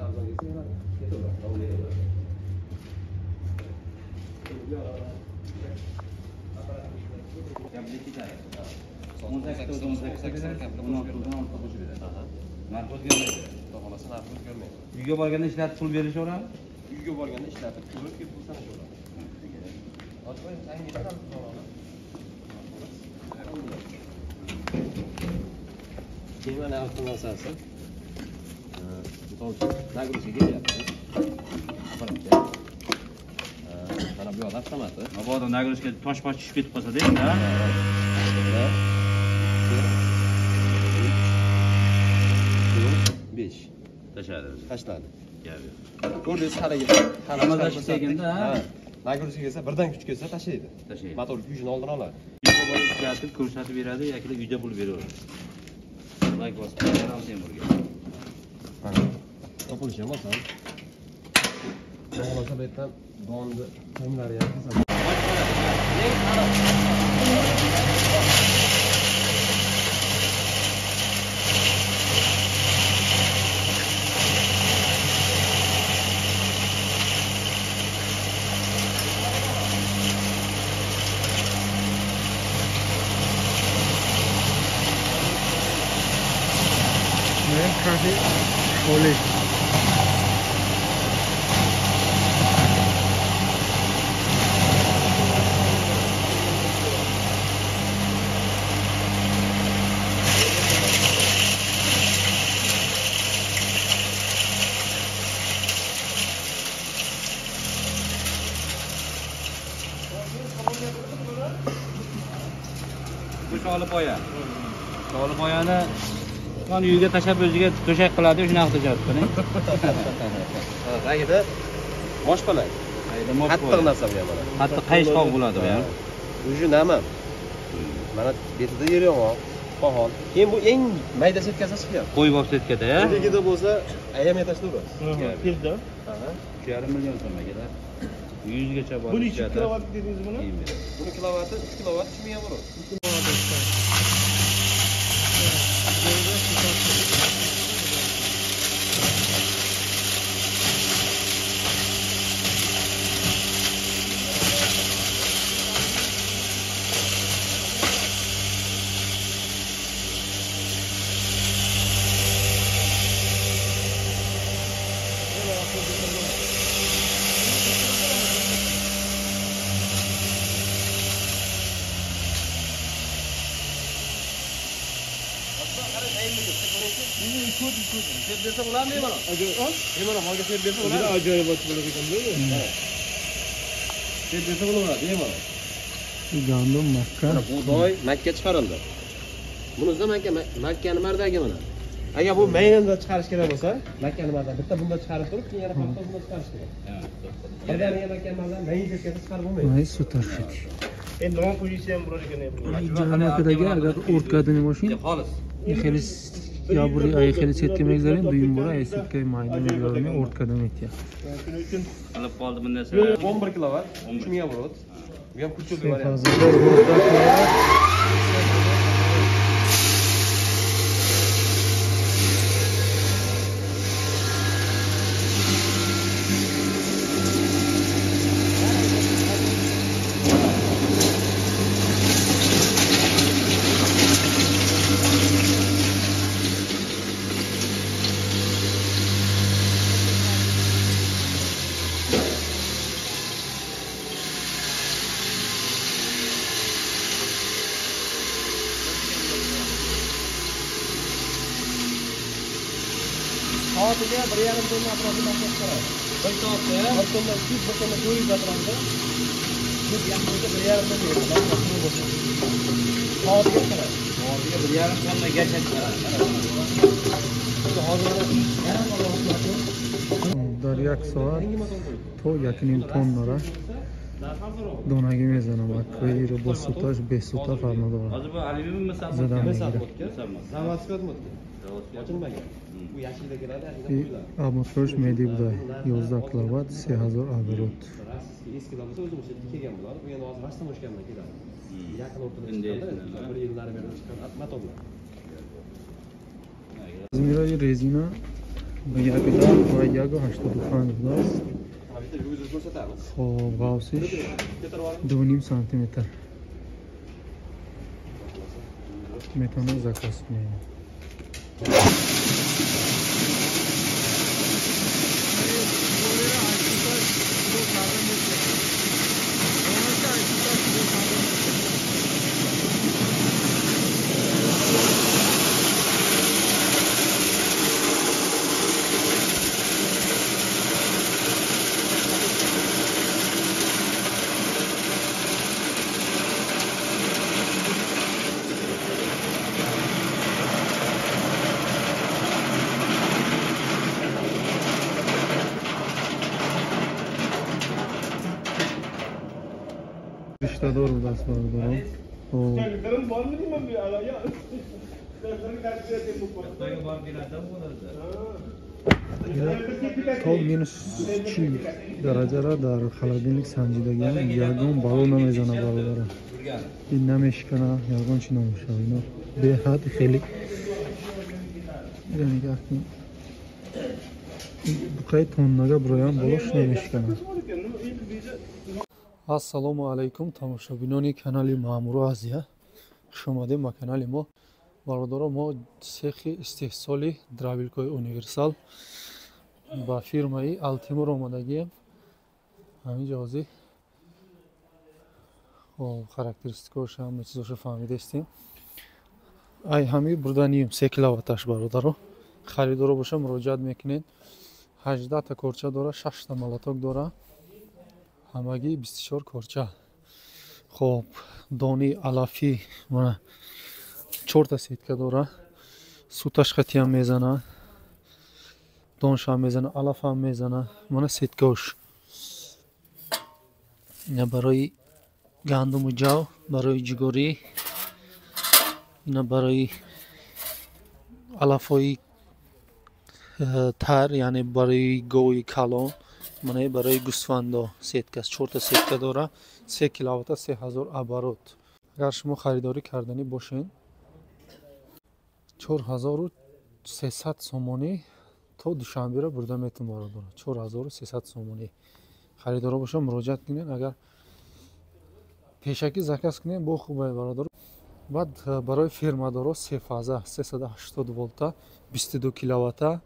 Arzon kelsa yana ketaveradi, davom etaveradi. 18 18 16 qo'shib beradi. Narx o'zgarmaydi. Xudo xohlasa narx o'zgarmaydi. Uyga borganda ishlatib pul berishaveradi. Uyga borganda ishlatib ko'rib kelib pul sanashaveradi. Keyin mana avtomasasi. Misol uchun нагрузка kelyapti. Apparatga. Mana bu yoqda avtomati. Mabodo нагрузка tosh-posh tushib ketib qolsa-da, ha? 1 2 3 4 5 tashladi. Tashladi. Gap. Ko'rdingiz haligi Hammadan kelganda, ha? Нагрузка kelsa, birdan kuch kelsa tashlaydi. Tashlaydi. Motor kuchini oldini oladi. Uyga borib ishlatib ko'rsatib beradi yoki uyda pul beraveradi. Like bosib beramiz Temurga. Mana. Topilishi ham oson. Xohlasa bu yerdan donni to'mlari ham qilsa. Oley. Bu sholipoya. Sholipoyani Mana uyga tashlab o'ziga to'shak qiladi, shunaqa to'shak qiling. Tagida moshpalak. Tagida mosh. Qattiq narsa bu ham mana. Qattiq qayishqoq bo'ladi bu ham. Uji nima? Mana betida yer yong'oq, qohon. Keyin bu eng mayda setkasi chiqyapti. Qo'yib olib setkada, ya. Ligida bo'lsa, ayamay tashlayverasiz. Tezda. Ha. 3,5 million so'm akalar. 100 gacha bor. Bu necha kilovat dedingiz buni? Buni kilovati 3 kilovat 3 ming bo'ladi. Sep bersa bo'ladimi bemalol? Ajoyib. Bemalol, molga sep bersa bo'ladi. Ajoyib bo'lar ekan-da. Sep bersa bo'laveradi, bemalol. Gandum, makka. Mana bug'doy, makka chiqarildi. Bunisidan makka, makkani mardagi mana. Agar bu maynanda chiqarish kerak bo'lsa, makkani mardan bitta bunda chiqarib turib, keyin yana paxta bunda chiqarish kerak. Birdaniga makkani mardan mayin setkasi chiqarib bo'lmaydi. Voy, sutarshik. Endi non qo'ysa ham bo'lar ekan. Ҷаҳонакадаги агар орд кардани мошин, Xolis. хеле ябури ай хеле сетка мегзарем, дуюм бора ай сеткаи майда мегзарем, орд карда метия. Shuning uchun Qilib qoldi bunday 11 kilovat, 3 ming оборот. Bu ham kuchli variant. Soatiga 1,5 tonna atrofida makka chiqaradi. Bir soatda, 1 tonna 300, 1 tonna 400 atrofida. Biz yaxshi 1,5 tonna bo'lsa. Soatiga chiqaradi. Soatiga 1,5 tonnagacha chiqaradi. Hozir Дар як соат то 1,5 тоннара донагӣ мезанам. Акваиро бо суташ бесута фарқ надорад. Hozir bu alyumin Задан мегирад. Заводской отмотка. Ochilmagan. Bu yashilda keladi, yashilda qo'yiladi. Обмотка ш меди буда 11 киловатт 3000 оборот. Российский eskilar bo'lsa o'zimiz kelgan bo'ladi. Bu endi hozir Rossiya keladi. Yaqin o'rtada chiqqanda, bir yillar beri chiqqan motorlar. Размер ои резина 1,10 ва 1,85 будааст. Хоб, ғавсиш 2,5 сантиметр. Метавонед заказ кунед. Риштадор будааст бародарон. То минус 40 дараҷара дар холодильник санҷидагиам, ягон бало намезана бародарон. Ин намешикана, ягон чи намешава. Ино беҳад хеле буқаи тоннага буроям болош намешикана. Ассалому алайкум, тамошобинони канали Маъмуру Азия. Хуш омадем ба канали мо. Бародаро, мо сехи истеҳсоли дробилкаи универсал ба фирмаи Алтимур омадагием. Ҳамин ҷози характеристикаоша ҳама чизоша фаҳмидаистем. Ай ҳами бурданим 3 киловатташ бародаро. Харидоро боша муроҷиат мекунед. 18 та корча дора, 6 та молоток дора. Ҳамагӣ 24 корча. Хоб, дони алафӣ мана 4 та сетка дора. Суташ хатиам мезана, доншам мезана, алафам мезана. Мана сеткаош. Ина барои гандуму ҷав, барои ҷигорӣ, ина барои алафҳои тар, яъне барои гови калон. Мана барои гӯсфандо сетка, 4 та сетка дора, 3 киловатта, 3000 оборот. Агар шумо харидорӣ карданӣ бошед, 4300 сомонӣ то Душанберо бурда метавон бародаро. 4300 сомонӣ. Харидоро бошад муроҷиат кунед, агар пешакӣ заказ кунед бо хуб бародаро. Баъд барои фирмадоро се фаза 380 волта 22 киловатта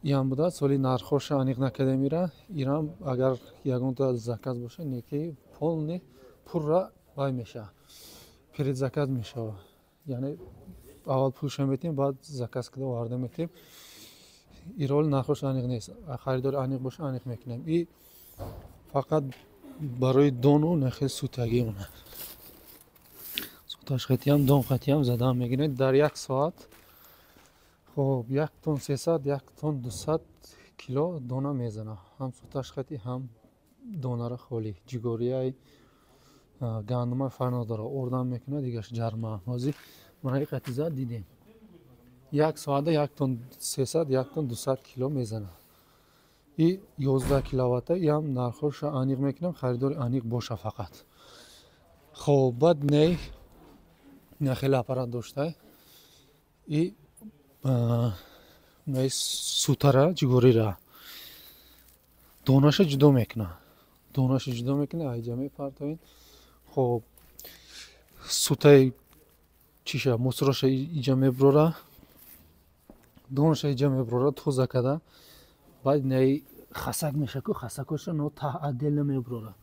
иам будааст. Соли нархоша аниқ накарда мера. Ирам агар ягонта заказ боша, неки полни пурра вай мешава, предзаказ мешава. Яъне аввал пулша метиҳем, баъд заказ карда оварда метиҳем. Ирол нархош аниқ нест. Харидори аниқ боша аниқ мекунем. И фақат барои дону нахел сутагӣ мона. Суташ хатиам, дон хатиам задан мегиред дар як соат. Хоб, 1 тон 300, 1 тон 200 кило дона мезана. Ҳам суташ хати, ҳам донара холӣ. Ҷигорияй гандума фарқ надора. Ордам мекунад, дигаш ҷарма. Ҳозир мана ин қати зад дидем. Як соата 1 тон 300, 1 тон 200 кило мезана. И 11 киловатта, иам нархоша аниқ мекунам, харидори аниқ боша фақат. Хоб, баъд ней нахел аппарат доштай. И сутара ҷигорира донаша ҷудо мекуна, донаша ҷудо мекуна, айҷа мепартоед. Хоб, сутаи чиша мусроша иҷа меброра, донаша иҷа меброра тоза када. Баъд неи хасак меша ку, хасакоша но та отдельно меброра.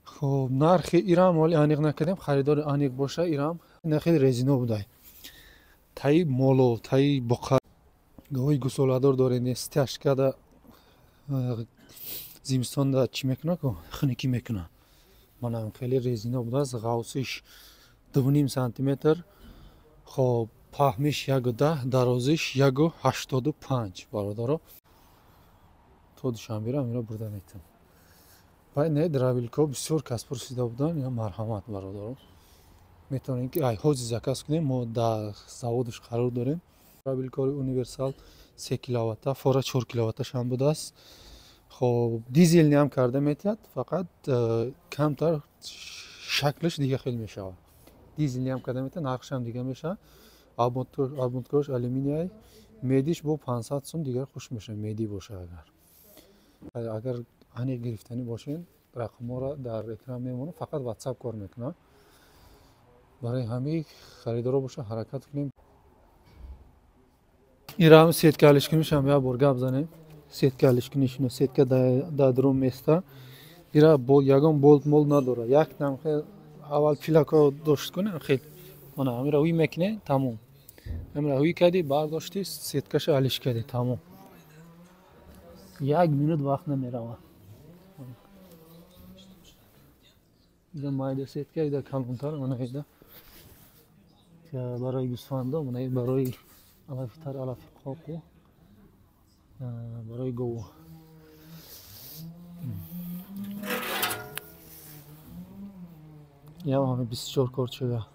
Хоб, нархи ирам ҳоли аниқ накардем, харидори аниқ боша. Ирам нахел резино будай. Таи моло, таи буқа гоҳи гусоладор доред, стяжкада зимистонда чӣ мекуна ку, хунукӣ мекуна. Манам хеле резино будааст, ғавсиш 2,5 сантиметр, хоб, паҳмиш 1,10, дарозиш 1,85 бародаро. То Душанберо ҳамиро бурда метавон. Баъд не дробилкаҳо бисёр кас пурсида буданд, ина марҳамат бародаро. Метавонем ки ай ҳозир заказ кунем, мо дар заводаш қарор дорем. Дробилкаи универсал 3 киловатта, фора 4 киловатташ ҳам будааст. Хоб, дизелни ҳам карда метиҳад, фақат камтар шаклаш дига хел мешавад. Дизелни ҳам карда метиҳад, нархш ҳам дига мешавад. Обмоткааш алюминиай, Медиш бо 500 сум дигар хуш мешавад, медӣ боша агар. Агар аниқ гирифтанӣ бошед, рақамҳоро дар экран мемонам, фақат WhatsApp кор мекунам. Барои ҳамин харидоро боша ҳаракат кунем. Ира сетка алишкунишам як бор гап занем. Сетка алишкунишино сетка дар дарун места. Ира ягон болт мол надорад. Як намхе аввал пилако дошт кунем хел. Ана ҳамира ҳуй мекунем, тамом. Ҳамира ҳуй кардӣ, бардошти, сеткаша алиш кардӣ, тамом. Як минут вақт намеравад. Ида майда сетка, ида калонтар, ана ида барои гӯсфандо, ана барои алафи тар, алафи қоқу, барои гову. Ям ҳами 24 корчага.